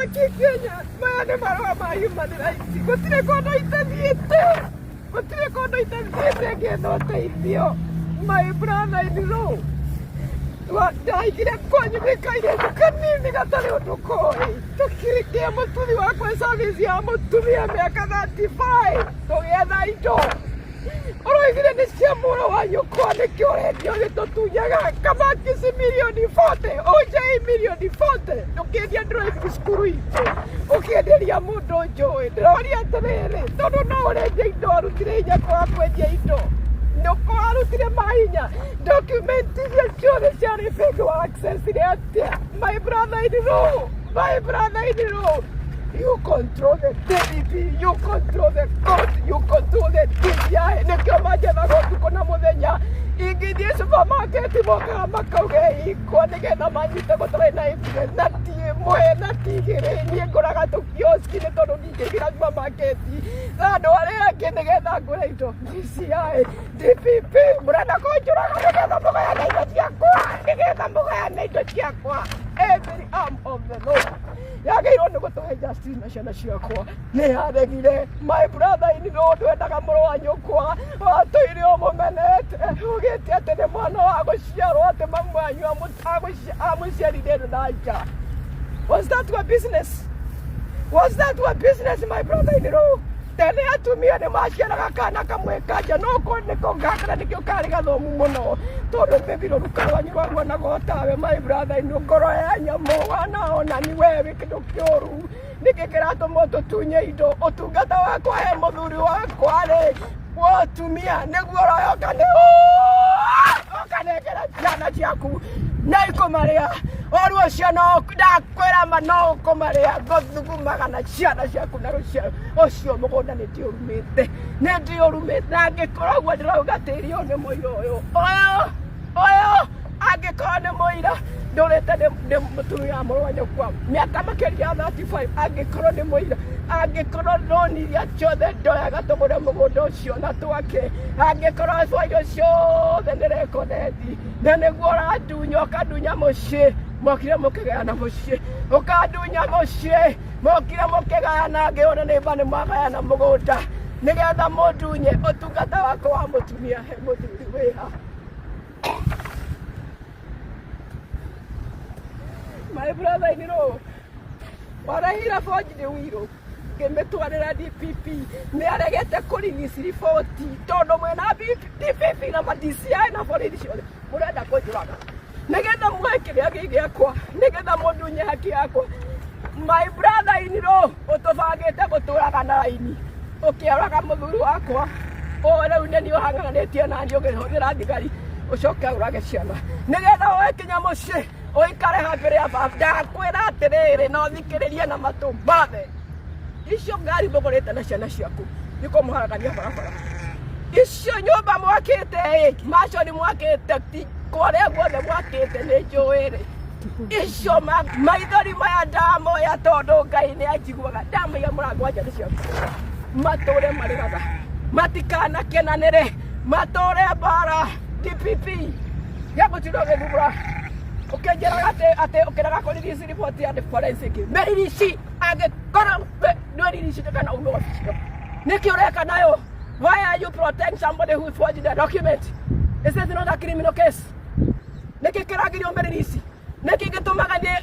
Nĩkĩ Kenya maya nĩ marũa ma human rights, gũtirĩ kũndũ itathiĩte, gũtirĩ kũndũ itathiĩte ngĩetha ũteithio. My brother in law ndaigire kwanyu nĩ kairĩtu kanini gatarĩ ũndũ koĩ, tũkĩrĩkia mũtuthi wakwa service ya mũtumia mĩaka 35 tũgĩetha indo. Ũroigire nĩ cia mũrũ wa nyũkwa, nĩkĩo ũrendia ũgĩtũtunyaga. Kamakisi mirioni 40, OJ mirioni 40, ũkĩendia driving cukuru itũ, ũkĩenderia mũndũ njũĩ. Ndĩroria atĩrĩrĩ, tondũ no ũrendia indo, warutire hinya kwaga kwendia indo, nĩũkũ warutire mahinya, document iria ciothe ciarĩ fake wa access-ire atĩa? My brother in law, my brother in law, you control the DPP, you control the court, you control the DCI. Nĩkĩo manjethaga ũtukũ na mũthenya. Ingĩthiĩ supermarket mokaga makauga ĩhingwo nĩgetha manyite gũtarĩ na evidence, na ti ĩmwe na ti igĩrĩ. Niĩ ngũraga tũkioski nĩ tondũ ndingĩingĩra supermarket na andũ arĩa angĩ nĩgetha ngũre indo. DCI, DPP, mũrenda kũnjũraga nĩgetha mũgayane indo ciakwa, nĩgetha mũgayane indo ciakwa. Every arm of the law yagĩrĩirwo nĩ gũtũhe justice na ciana ciakwa nĩ yaregire. My brother in law, ndwendaga mũrũ wa nyũkwa, watũire ũmũmenete, ugĩte atĩ nĩ mwana wa gũciarwo, atĩ mamu wanyu amũciarire na nja. Was that your business? Was that your business, my brother in law? Tene atumia nĩ maciaraga kana kamwe kanja, no ko nĩko gakana nĩkĩo karĩ gathomu mũno, tondũ maybe rũruka rwanyu rwaruanaga otawe. My brother in law, ngoro ya nyamũ, wanaona ni we wĩ kĩndũ kĩũru. Nĩkĩ kĩratũma ũtũtunye indo? Ũtungata wakwa he mũthuri wakwa rĩ, wa ũtumia nĩguo ũroyoka nĩ ũkanengera ciana ciaku na ikũmarĩa ũru ũcio. No ndakwĩra ma, no ũkũmarĩa ngũthugumaga na ciana ciaku na rũciaro ũcio. Mũgũnda nĩ ndĩũrumĩte, nĩ ndĩũrumĩte, na angĩkorwo ũguo ndĩrauga, tĩri ũyũ nĩ mũira, ũyũ ũyũ ũyũ angĩkorwo nĩ mũira, ndũrĩte nĩ mũtumia wa mũrũ wa nyũkwa mĩaka makĩria ya 35, angĩkorwo nĩ mũira, angĩkorwo roni iria ciothe ndoyaga tũgũre mũgũnda ũcio na twake, angĩkorwo bairo ciothe nĩ recorded, na nĩguo ũrandunya, ũkandunya mũciĩ, mokire mũkĩgayana mũciĩ, ũkandunya mũciĩ, mokire mũkĩgayana, ngĩona nĩ mba nĩ mwagayana mũgũnda nĩgetha mũndunye ũtungata wakwa wa mũtumia he mũthuri wĩha. My brother in law, warehire forged will, ngĩmĩtwarĩra DPP, nĩ aregete kũ-release report tondũ mwena DPP na ma DCI na borithi ciothe mũrenda kũnjũraga nĩgetha muoe kĩrĩa gĩ gĩakwa, nĩgetha mũndunye haki yakwa. My brother in law, ũtũbangĩte gũtũraga na raini, ũkĩoraga mũthuri wakwa, o rĩu nĩ niĩ ũhang'anĩtie naniĩ, ũgĩhũthĩra thigari, ũcoke ũrage ciana nĩgetha woe kinya mũciĩ ũikare ha mbere ya baba. Ndakwĩra atĩrĩrĩ, no thikĩrĩrie na matũ mothe, icio ngari mũgũrĩte na ciana ciaku ikũmũharagania barabara, icio nyũmba mwakĩte, ĩ maconi mwakĩte, ti kũrĩa guothe mwakĩte nĩ njũĩ rĩ, icio maithori maya ndamoya tondũ Ngai nĩ anjiguaga. Ndamaiga mũrango wa njathi ciaku matũre marĩraga, matikanakenanĩre, matũre mbara. DPP gĩagũtinda ũgĩthumbũra ũkĩnjĩraga atĩ ũkĩrega kũ-release report ya the forensic, mĩririci angĩkorwo ndwĩririci kana ume wabici ĩyo. Nĩkĩ ũreka nayo? Why are you protect somebody who forged a document? Is it not a criminal case? Nĩkĩ kĩragirio mĩririci? Nĩkĩ gĩtũmaga nĩ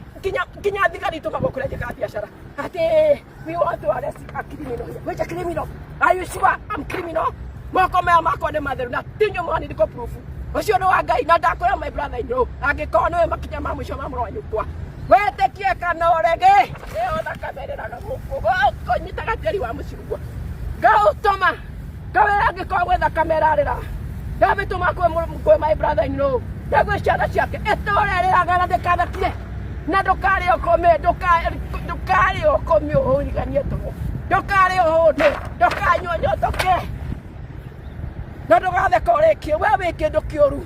kinya thigari itũmagwo kũrĩa njĩkaga biacara atĩ we want to arrest a criminal here? Which a criminal? Are you sure I'm criminal? Moko maya makwa nĩ matheru na tinyo mwani ndiko proof ũcio nĩ wa Ngai. Na ndakwĩra, my brother in law, angĩkorwo nĩwe makinya ma mũico ma mũrũ wa nyũkwa, wetĩkie kana ũrege, ĩyo thakame ĩrĩraga gũkũ gũkũ nyitaga tĩri wa mũciĩ ũguo, ngaũtũma ngawĩra, angĩkorwo gwĩ thakame ĩrarĩra, ndamĩtũma kwĩ my brother in law na gwĩ ciana ciake, ĩtũre ĩrĩraga na ndĩkanakire, na ndũkarĩ ũkome, ndũkarĩ ũkome ũhũriganie toro, ndũkarĩ ũhũne, ndũkanyue nyotoke, na ndũgatheka ũrĩkie. We wĩ kĩndũ kĩũru.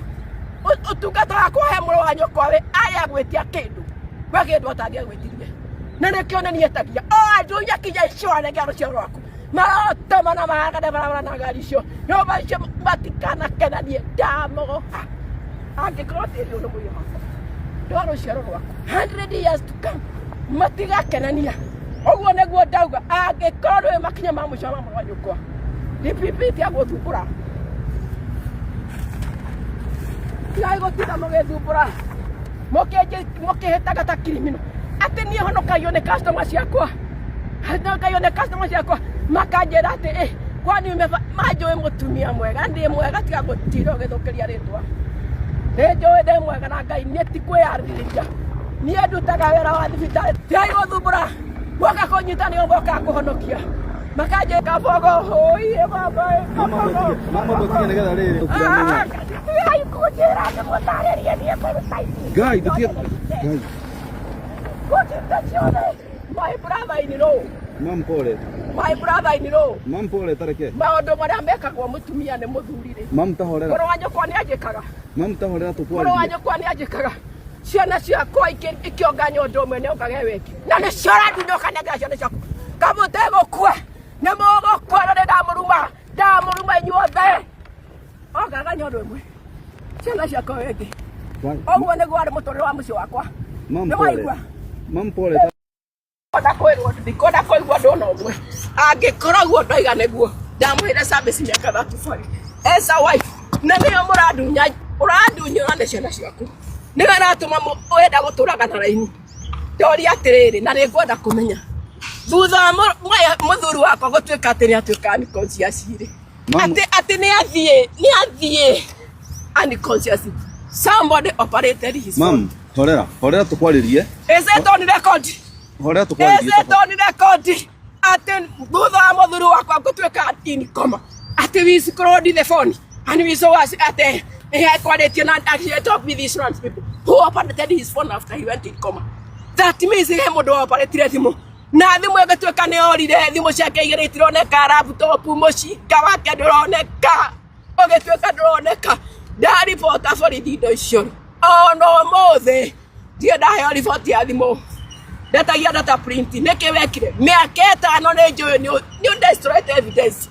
Ũtungata wakwa he mũrũ wa nyũkwa wĩ arĩa agwĩtia kĩndũ, we kĩndũ atangĩagwĩtirie, na nĩkĩo nĩ nietagia o andũ nyakinya icio anengera rũciaro rwaku marotoma na mahagane barabara na ngari icio, nyũmba icio, matikanakenanie. Ndamoha angĩkorwo tĩri ũyũ nĩ mũira wakwa, ndo rũciaro rwaku 100 years to come. Matigakenania. Ũguo nĩguo ndauga, angĩkorwo ndũĩ makinya ma mũico ma mũrũ wa nyũkwa, DPP tiga gũthumbũra. Tigai gũtinda mũgĩthumbũra mũkĩhĩtaga ta criminal. Atĩ niĩ honokagio nĩ customer ciakwa, honokagio nĩ customer ciakwa makanjĩra atĩ eh, kwani manjũĩ mũtumia mwega, ndĩ mwega, tiga gũtinda ũgĩthũkĩria rĩtwa. Nĩ njũĩ ndĩ mwega na Ngai, niĩ ti kwĩyarĩrĩria, niĩ ndutaga wĩra wa thibitarĩ. Tigai gũthumbũra, moka kũnyita nĩo mokaga kũhonokia, makanjĩka bogo hũi baba ĩ, Mama kabogo. ndũtige, mama ndũtige nĩgetha rĩrĩ ũtiramenya. Tigai kũnjĩra ndĩmũtarĩrie niĩ kũruta ici. Ngai ndũtige. Ngai. Gũtinda ciothe. My brother in law. Mam pole. My brother in law. Mam pole tareke. Maũndũ marĩa mekagwo mũtumia nĩ mũthuri rĩ. Mam tahorera. Mũrũ wa nyũkwa nĩ anjĩkaga. Mam tahorera Mũrũ wa tũkwarĩrie. nyũkwa nĩ anjĩkaga. Ciana ciakwa ikĩonga nyondo ũmwe nĩ ongage weki. Na nĩcio ũrandunya ũkanengera ciana ciaku. Kamũte gũkua. Nĩ mũgũkua na nĩ ndamũruma. Ndamũruma inyuothe. Ongaga nyondo ĩmwe. Ciana ciakwa wengĩ. Ngai. Ũguo nĩguo warĩ mũtũrĩre wa mũciĩ wakwa. Mam Nĩ pole. waigua? Mam pole. Ndikwenda kwĩrwo, ndikwenda kũigua ũndũ ona ũmwe. Angĩkorwo guo ndoiga nĩguo, ndamũheire service mĩaka 35 as a wife, na nĩyo mũrandunya, ũrandunyũra nĩ ciana ciaku, nĩwe ĩratũma wenda gũtũraga na raini. Ndoria atĩrĩrĩ, na nĩngwenda kũmenya thutha wa mũthuri wakwa gũtuĩka atĩ nĩ atuĩka unconscious rĩ, Mama. atĩ nĩ athiĩ unconscious, somebody operated his phone. Mam horera, horera tũkwarĩrie. Is it on record? Horera tũkwarĩrie. Is it on record atĩ thutha wa mũthuri wakwa gũtuĩka in coma atĩ we scrolled the phone and we saw us atĩ he kwarĩtie na he talked with insurance people who operated his phone after he went in coma? That means he mũndũ wa operatire thimũ na thimũ ĩgĩtuĩka nĩ orire, thimũ ciake igĩrĩ itironeka, laptop mũcinga wake ndũroneka, ũgĩtuĩka ndũroneka. Ndaribota borithi indo icio, ona ũmũthĩ ndirĩ ndaheo riboti ya thimũ, ndetagia data print. Nĩkĩ wekire mĩaka 5? Nĩ njũĩ nĩ destroyed evidence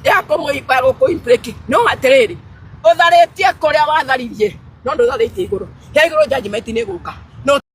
ya kũmũiba gũkũ implicate, no atĩrĩrĩ, ũtharĩtie kũrĩa watharirie, no ndũtharĩtie igũrũ ya igũrũ. Judgment nĩ ĩgũka no